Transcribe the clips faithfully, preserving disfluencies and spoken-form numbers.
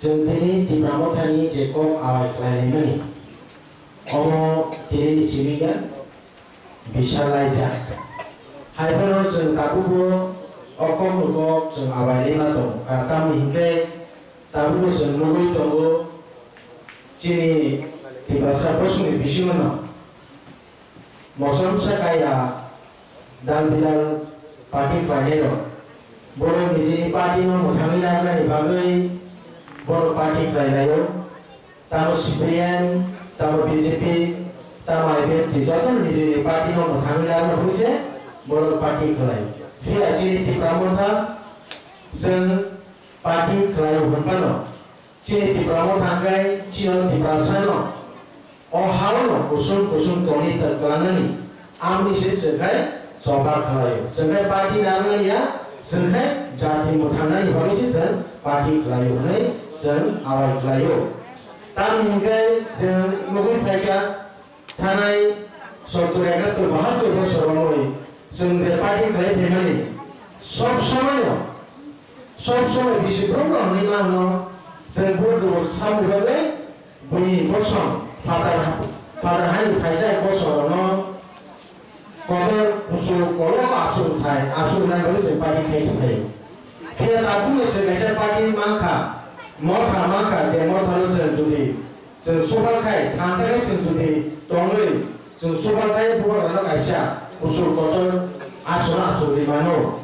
Chwng tini Tipra Mothani je kok awai khlai laimani, omo tini ni simi ya bisa laijak. Hai phano chwng tabukbo o kokno kok chwng awai laima tongo. Ka-, tamni hinkhe tabukbo chwng nugwi tongo, chini Tiprasa bosongni bisingo no mosom sa kaya dal bidal party khlainairok. Borok nijini party no mwthangwi narwknani bagwi borok party khlai laio. Tamo C P I M, tamo B J P, tamo I P F T, joto nijini party no mwthangwi narwkna bagwi se borok party khlai. Phiya chini Tipra Motha chwng party khlaio hwn phano, chini Tipra Motha hwnkhe chini Tiprasano o hao no kusum kusum tongwi ta-, twlangnani, amoni se chwng khai choba khlaio. Chwng khai party narwknani ya, chwng khai jati mwthangnani bagwi se chwng party khlaio hwnwi chwng awai khlaio. Tamni hinkhe chwng nugwi phaikha, thanai sottor, ekattor, bahattor bosor romwi chwng je party khlai phaimani, sob somoino, sob somoi bisi borok rok hinwi mano, chwng vote rwbo samni bagwi buini bosong, phatar, phatar hani phaijak bosong rokno kotor kuchuk kolok aswk thai, aswk nai bagwi chwng party khai thai. Phiya tabukno chwng kaisa party mankha, motha mankha, je mothano chwng jodi chwng chubakhai, thansa khe chwng jodi tongwi chwng chubakhai, bubagrano kaisa kuchuk kotor aswk aswk ri mano.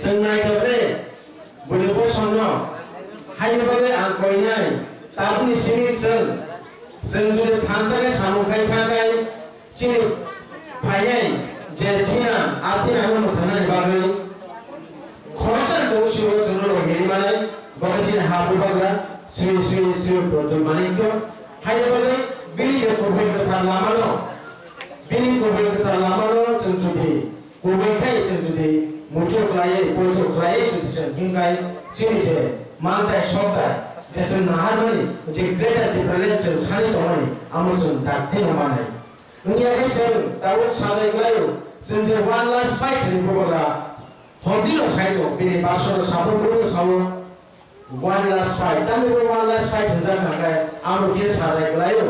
Chwng naithok khe buini bosongno, haini bagwi ang koinai, tabukni simi chwng, chwng jodi thansa khe samung khai thangkhai, chini phainai je thina, a thinano mwthangnani bagwi khoroksa tong sibo chwngno logi ri manai, bo khe chini ha bubagra Sri Sri Sri Pradyot Manikya. Haini bagwi bini je kubui kwthar lamano, bini kubui kwthar lamano chwng jodi kubui khai chwng jodi muitu khlaiwi, poito khlaiwi jodi chwng himkhai, chini je manthai sokthai je chwng naharmani je Greater Tipraland chwng sani tongmani, amo chwng dakti no manai. Wngya khe chwng tabuk sajai khlaio, chwng je one last fight hinwi bubagra hondino sai tong, bini basoro saphuru sao. One last fight. Tamni bo one last fight hwnjak hwnkhe amo khe sajai khlaio.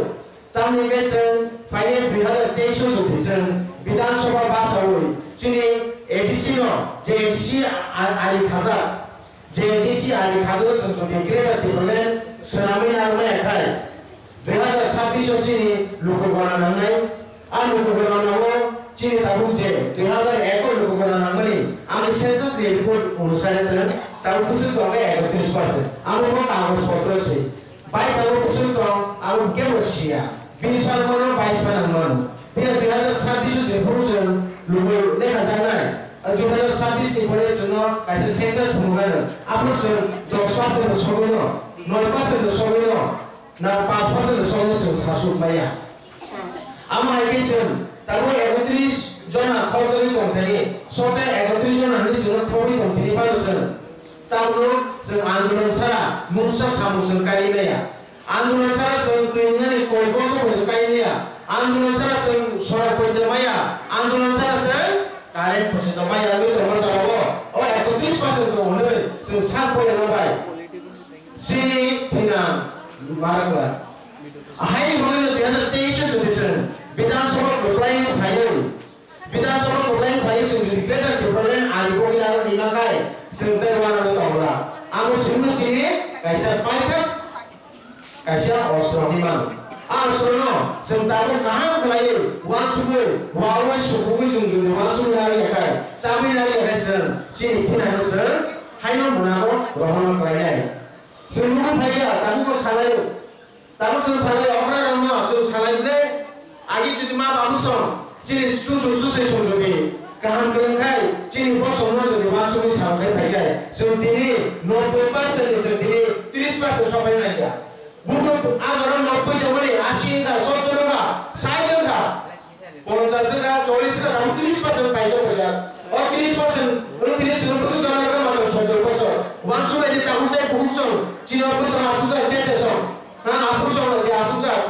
Tamni hwnkhe chwng phainai dui hazar teis o jodi chwng Bidhan Sabha bachaui chini A D C no, je A D C a-, ari khajak, je A D C ari khajak chwng jodi Greater Tipraland swnamwi narwkmaya khai, dui hazar sabbish o chini luku gona nangnai. A luku gona nango chini tabuk je dui hazar ek o luku gona nangmani, ani census ni report onusare se tabuk bwswk tongo ekotris percent. Amo bo kagoj potro se. Bai tabuk bwswk tong, abo kebo siya. Bis phan mano, bais phan ang mano. Phiya dui hazar sabbish o je phuru chwng luku lekha jaknai, dui hazar sabbish ni pore chwngno kaisa census phunukgano. Aphuru chwng dos percent sogwino, noi percent sogwino. Na pas percent song chwng sasuk maya. Amo hai khe chwng tabuk ekotris jona khorokjagwi tongthani, sote ekotris jona hinwi chwngno khorokwi tongthani phano chwng tabukno chwng andolon sara mungsa samung chwng kaiwi maya. Andolon sara chwng twi wngnani koi boso poito kaiwi maya. Andolon sara chwng sorok poito maya. Andolon sara chwng current poito maya wngwi tongo jora o. O ekotris percent tong hwnwi chwng sak poito no bai. Chini thina marakla. Ahaini bagwi no dui hazar teis o jodi chwng Bidhan Sabha kwplai phaiwi, Bidhan Sabha kwplai phaiwi chwng jodi Greater Tipraland ari bogwinaro rima khai chwng tei uanano tongla. Amo chwngno chini kaisa paithak, kaisa ostro hinwi mano. A ostrono chwng tabuk kaham khlaiwi uansugwi, waui sukugwi chwng jodi uansugwi nariya khai, chabwi nariya khai chwng chini thinano chwng haino mwnago rohorno khlainai. Chwng nugwi phaikha, tabukbo salaio. Tabuk chwng salai, okra rokno chwng salai ble, agi jodi ma babu song, chini chuchu chuchwi song jodi kaham kwrwng khai, chini bosongno jodi uansugwi salai khai phai khai, chwng tini nobboi percent ni chwng tini tris percent sopai nai kha. Buphuru a jora nobboi tongmani, asi wngkha, sottor wngkha, sait wngkha. Ponchas wngkha, chollis wngkha, tabuk tris percent paijak paijak. O tris percent, o tris percent bwswk jora wngkha matwr sottor bosor. Uansuk nai di tabuk tei buhuk song, chini o bwswk asukjak, tei tei song. Ha, aphuru song je asukjak.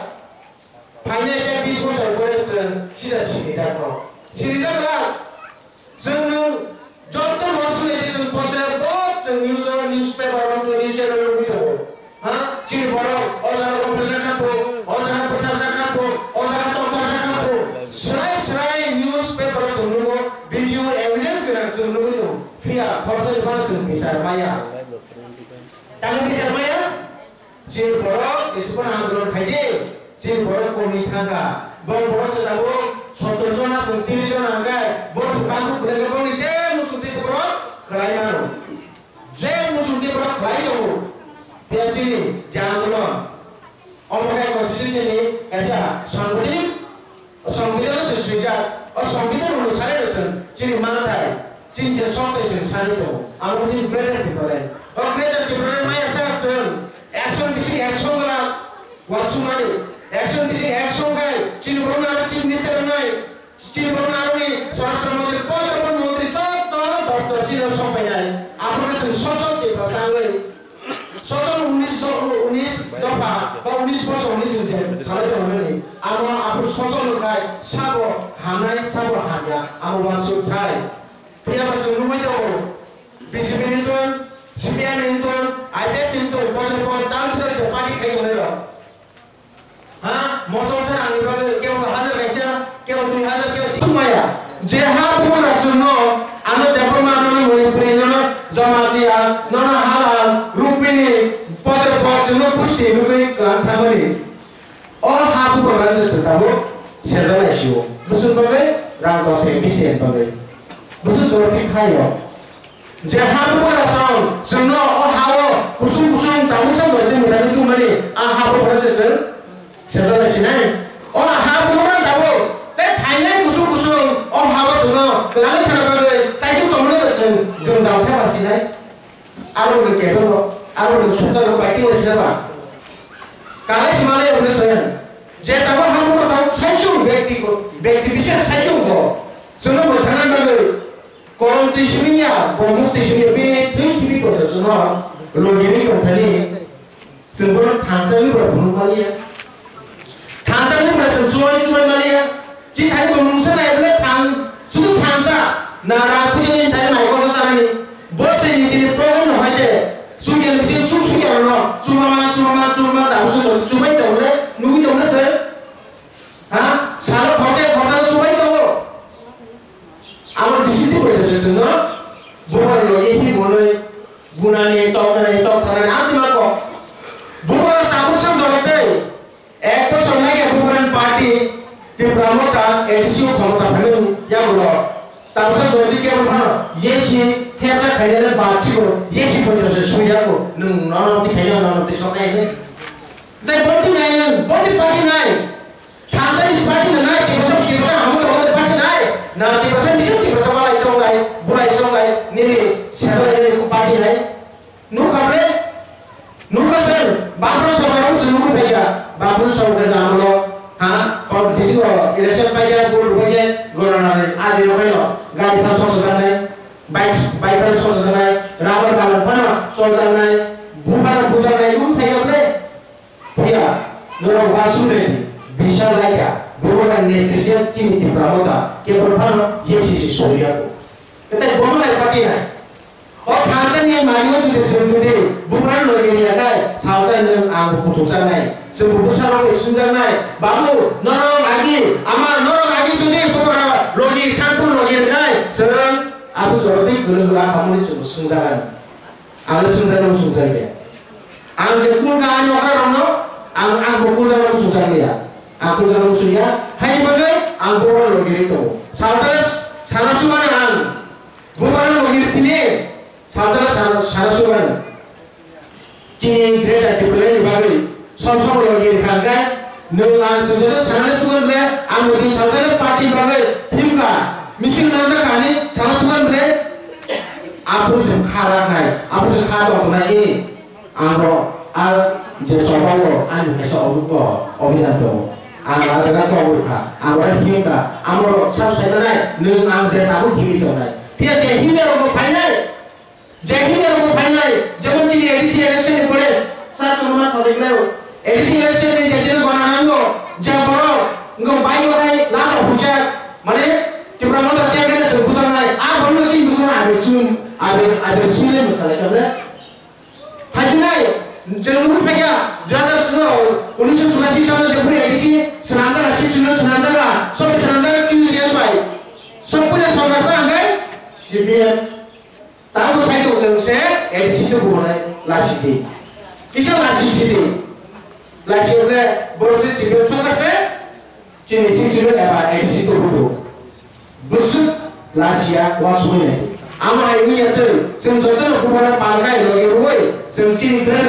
Phainai tei bis bosor pore chwng sida sinijak no. Sinijak la, chwng nwng joto uansuk nai di chwng potre bo chwng news o, newspaper o, news channel o nugwi tongo. Tamo bichar maya? Chini borok jesuphano andolon khaidi, chini borok komwi thangkha. Bo borok se tabuk sottor jona chwng tris jona hwnkhe, bo se bangkuk kwrwngkhe boni je muchungtwi se borok khlai mano. Je muchungtwi borok khlai tongo. Phiya chini je andolon, omo khe constitution ni kaisa sangbidanik Songbidan se swijak, o songbidan onusare se chini manthai, chini je soktai se sani tongo. Amo chini Greater Tipraland. O Greater Tipraland maya sa chwng action bising action gala wansukmani. Action bising action khai chini borok aro Chief Minister wngnai, chini borok aroni Swarashtra Montri, Pondro Montri, joto doptor chini sok painai. Abo khe chwng sosok Tiprasa wngwi Sochon unis do-, unis dopha, ba unis bosor unis inche, salai tongmani. Amo aphuru sochon wngkhai, sabo hamnai, sabo hamya, amo uansuk thai. Phiya ba chwng nugwi tongo, B J P ni ton, C P I M ni ton, I P F T ni ton, podre pod, dal bidal je party khai tongnai rok. Ha, mosol se rangni bagwi kebo hajar kaisa, kebo dui hajar, kebo twi maya. Je ha bugra chwngno, ano Debbarma, nono Manipuri, nono Jamatia, nono Halal, Rukmini, Potre Pot, chwngno pusti hinwi kwlang thangmani. O ha bugra se chwng tabuk sejaknai sio. Bwswk bagwi rang kosoi bisi bagwi. Bwswk jora thik haio. Je ha bugra song, chwngno o ha-o kusung kusung tabuk sa doi tini mutani tungmani, a ha bugra se chwng sejalai sinai. O ha bugra tabuk, tei phainai kusung kusung, o ha-o chwngno kwlangwi thana bagwi, chaichuk tongmani to chwng, chwng jang thapa sinai. Aro ni kebengno, aro ni sundar bai tingwi sinai ba. Kalai simalai aboni sayan. Je tabuk ha bugra tabuk saichung, bekti ko, bekti bises saichung ko. Chwngno bo thana bagwi, Kolom twi simi ya, bo muk twi simi ya, bini thwi khibi kotor chwngno logi ri tong thani, chwng bono thansa ri bora phunuk mani ya. Thansa ri bora chwng chubai chubai mani ya. Chi thani bo mungsa nai bole thang, chudu thansa, na rang puisa ni thani mai kosa chanani. Bo se ni chini program no hai de, sugen bisi chuk sugen no, chuma ma, chuma ma, chuma ma, da busu chubai tong le, nugui tong le se. Ha? Salo khorsa khorsa chubai tongo. Amo bisingtwi poito se chwngno bubar logi hi monoi gunani, toknani, tokthangani amtwi ma kok. Bubar tabuk se jorotwi ek bosor lagi bubaran party Tipra Motha A D C o khomota phaiwi yagulo. Tabuk se jorotwi kebo phano yesi thepsa khainai bachiko yesi poito se suiya ko nwng nono twi khainai nono twi soknai. Tei boti nai nwng, boti party nai. Thansa ni party no nai, Tiprasa, Tiprasa hamu tongo party nai. Na Tiprasa ni Tiprasa malai tong nai, bulai song nai, nini sejak nai nini party nai. Nukha bre, nukha sen, Bapro Sorkar se nukha phaikha, Bapro Sorkar na amolo, ha, kon bisi ko election phaikha, vote phaikha, gorana nai, adi no khaino, gari phan sok sok nai, bike, bike phan sok sok nai, rubber bagan phan sok sok nai, bu phan bu sok nai, nukha phaikha bre. Phiya, norok uansuk nai di, bisal laikha, bubagra netrite chini Tipra Motha, kebol phano A C C soriya ko. Tei bono nai party nai. O thansa ni mani o jodi chwng jodi bubagra logi riya kai, salsa nwng ang bo kutuk jak nai. Chwng bo bwsa rok bai swngjak nai. Babu, norok agi, ama norok agi jodi bubagra logi, sanpur logi rw kai, chwng aswk jorotwi kwlwng kwlak hamoni chwng bo swngjagan. Ang le sungjakno sungjakya. Ang je kul ka ani okra rokno, ang, ang bo kul jagano sungjakliya. Ang kul jagano sungya. Haini bagwi ang bubagra logiri tongo. Salsale sana sumani ang bubagra logiri thini. Salsale sana, sana sumani. Chini Greater Tipraland ni bagwi som som logiri kha hwnkhe, nwng ang sungjakno sana sumani le ang bo din salsale party bagwi thimkha. Misil manjakha ani sana sumani le. Aphuru se kha raknai, aphuru se kha tongtonai, eh, ang bo, ah, je choba o, ani kaisa obo, obidan tongo. Ang ah jaga tongwi kha, ang oro himkha, amo rok sab sai manai, nwng ang je tabuk himwi tongnai. Phiya je himya rok bo phainai, je himya rok bo phainai, jemon chini A D C election ni pore, sa chwngma sajaknai o. A D C election ni je dino gona nango, je borok, ngo bai gona lama hujak, mane, Tipra Motha chairman se bujaknai, a borok no chini bujaknai, abe chum, abe, abe chini bujaknai, tamne? Phaiknai, chwng nugwi phaikha, dui hazar, no, unisho churasi salo jephuru A D C swnamjak, seat swnamjak, sob swnamjak, T U C S bai. Sob puila sorkar sa hwnkhe C P M. Tamo sai tong chwng se A D C to buhonai. Lasi di. Kisa lasi di. Lasi le borsi sibir sokase. Chini six hundred eba eighty six to buku. Busuk lasia wasumune. Ama ini ya tu. Sing joto na kubana pangkai logi ruwe. Sing chini kena